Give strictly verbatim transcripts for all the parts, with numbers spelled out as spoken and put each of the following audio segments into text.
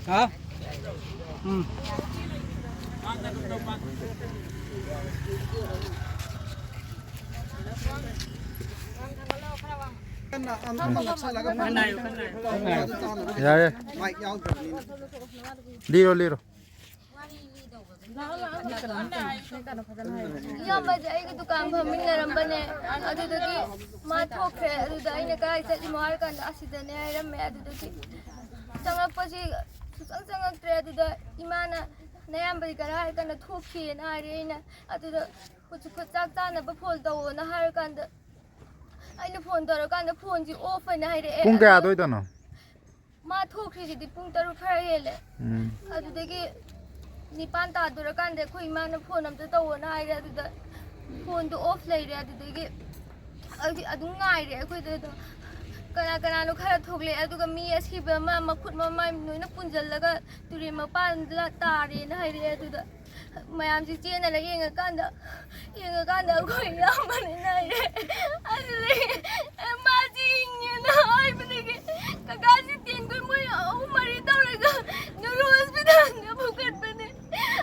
ꯍꯥ? ꯎꯝ꯫ ꯌꯥꯔꯦ꯫ ꯂꯤꯔꯣ, ꯂꯤꯔꯣ꯫ ꯏꯌꯥꯝꯕꯁꯦ ꯑꯩꯒ ꯗꯨꯀꯥꯟ ꯐꯝꯃꯤꯟꯅꯔꯝꯕꯅꯦ꯫ ꯑꯗꯨꯗꯒꯤ ꯃꯥ ꯊꯣꯛꯈ꯭ꯔꯦ꯫ ꯑꯗꯨꯗ ꯑꯩꯅ "ꯀꯗꯥꯏ ꯆꯠꯂꯤꯃꯣ?" ꯍꯥꯏꯔ ꯀꯥꯟꯗ "ꯑꯁꯤꯗꯅꯦ" ꯍꯥꯏꯔꯝꯃꯦ꯫ ꯑꯗꯨꯗꯒꯤ ꯆꯪꯉꯛꯄꯁꯤ ꯁꯨꯡꯆꯪ ꯆꯪꯉꯛꯇ꯭ꯔꯦ꯫ ꯑꯗꯨꯗ ꯏꯃꯥꯅ "ꯅꯌꯥꯝꯕꯗꯤ ꯀꯔꯥꯏ?" ꯍꯥꯏꯔ ꯀꯥꯟꯗ "ꯊꯣꯛꯈꯤꯑꯅ" ꯍꯥꯏꯔꯦ꯫ ꯑꯩꯅ ꯑꯗꯨꯗ "ꯍꯧꯖꯤꯛ ꯈꯨꯠ ꯆꯥꯛ ꯆꯥꯅꯕ ꯐꯣꯟ ꯇꯧꯑꯣꯅ" ꯍꯥꯏꯔ ꯀꯥꯟꯗ ꯑꯩꯅ ꯐꯣꯟ ꯇꯧꯔꯀꯥꯟꯗ ꯐꯣꯟꯁꯤ ꯑꯣꯐ ꯑꯣꯏꯅ ꯍꯥꯏꯔꯛꯑꯦ꯫ ꯄꯨꯡ ꯀꯌꯥꯗ ꯑꯗꯨꯒ ꯑꯣꯏꯗꯣꯏꯅꯣ? ꯃꯥ ꯊꯣꯛꯈ꯭ꯔꯤꯁꯤꯗꯤ ꯄꯨꯡ ꯇꯔꯨꯛ ꯈꯔ ꯍꯦꯜꯂꯦ꯫ ꯎꯝ꯫ ꯑꯗꯨꯗꯒꯤ ꯅꯤꯄꯥꯟ ꯇꯥꯗꯣꯔꯀꯥꯟꯗ ꯑꯩꯈꯣꯏ ꯏꯃꯥꯅ ꯐꯣꯟ ꯑꯝꯇ ꯇꯧꯑꯣꯅ ꯍꯥꯏꯔꯦ꯫ ꯑꯗꯨꯗ ꯐꯣꯟꯗꯣ ꯑꯣꯐ ꯂꯩꯔꯦ꯫ ꯑꯗꯨꯗꯒꯤ ꯑꯗꯨꯗꯤ ꯑꯗꯨꯝ ꯉꯥꯏꯔꯦ ꯑꯩꯈꯣꯏꯗ ꯑꯗꯨꯝ꯫ ꯀꯅꯥ ꯀꯅꯥꯅꯣ ꯈꯔ ꯊꯣꯛꯂꯛꯑꯦ꯫ ꯑꯗꯨꯒ ꯃꯤ ꯑꯁꯤꯕ ꯑꯃ ꯃꯈꯨꯠ ꯃꯃꯥꯏ ꯂꯣꯏꯅ ꯄꯨꯟꯁꯤꯜꯂꯒ ꯇꯨꯔꯦꯟ ꯃꯄꯥꯟꯗ ꯇꯥꯔꯦꯅ ꯍꯥꯏꯔꯛꯑꯦ꯫ ꯑꯗꯨꯗ ꯃꯌꯥꯝꯁꯤ ꯆꯦꯟꯅꯔ ꯌꯦꯡꯉꯀꯥꯟꯗ, ꯌꯦꯡꯉꯀꯥꯟꯗ ꯑꯩꯈꯣꯏ ꯏꯌꯥꯝꯕꯅ ꯅꯥꯏꯔꯦ꯫ ꯑꯗꯨꯗꯒꯤ ꯃꯥꯁꯤ ꯍꯤꯡꯉꯦꯅ ꯍꯥꯏꯕꯗꯒꯤ ꯀꯀꯥꯁꯤ ꯇꯦꯟꯈꯣꯏ ꯃꯣꯏ ꯑꯍꯨꯝ ꯃꯔꯤ ꯇꯧꯔꯒ ꯅꯨꯔꯨ ꯍꯣꯁꯄꯤꯇꯥꯜꯗ ꯄꯨꯈꯠꯄꯅꯦ꯫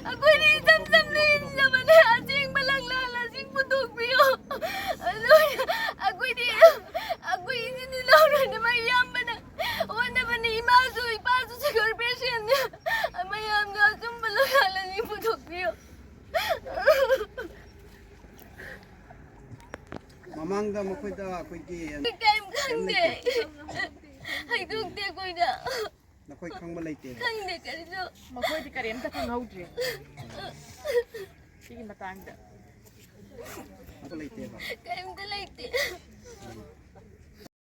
ꯑꯩꯈꯣꯏꯗꯤ ꯏꯆꯝ ꯆꯝꯅ ꯍꯤꯡꯖꯕꯅꯦ꯫ ꯑꯁꯦꯡꯕ ꯂꯪꯂꯥ ꯂꯁꯤꯡ ꯄꯨꯊꯣꯛꯄꯤꯌꯣ꯫ ꯑꯗꯨ ꯑꯩꯈꯣꯏꯗꯤ, ꯑꯩꯈꯣꯏ ꯏꯆꯤꯟ ꯏꯅꯥꯎ ꯂꯣꯏꯅꯃꯛ ꯏꯌꯥꯝꯕꯅ ꯍꯣꯠꯅꯕꯅꯤ꯫ ꯏꯃꯥꯁꯨ, ꯏꯄꯥꯁꯨ sugar patientꯅꯦ꯫ ꯃꯌꯥꯝꯅ ꯑꯆꯨꯝꯕ ꯂꯣꯏꯌꯥꯜꯂꯅꯤ ꯄꯨꯊꯣꯛꯄꯤꯌꯨ꯫ ꯃꯃꯥꯡꯗ ꯃꯈꯣꯏꯗ ꯑꯩꯈꯣꯏꯒꯤ ꯀꯩꯝ ꯈꯪꯗꯦ꯫ ꯍꯥꯏꯗꯣꯛꯇꯦ ꯑꯩꯈꯣꯏꯗ꯫ ꯅꯈꯣꯏ ꯈꯪꯕ ꯂꯩꯇꯦ꯫ ꯈꯪꯗꯦ ꯀꯔꯤꯁꯨ꯫ ꯃꯈꯣꯏꯗꯤ ꯀꯔꯤꯝꯇ ꯈꯪꯍꯧꯗ꯭ꯔꯦ꯫ ꯁꯤꯒꯤ ꯃꯇꯥꯡꯗ꯫ ꯑꯝꯇ ꯂꯩꯇꯦꯕ꯫ ꯀꯔꯤꯝꯇ ꯂꯩꯇꯦ꯫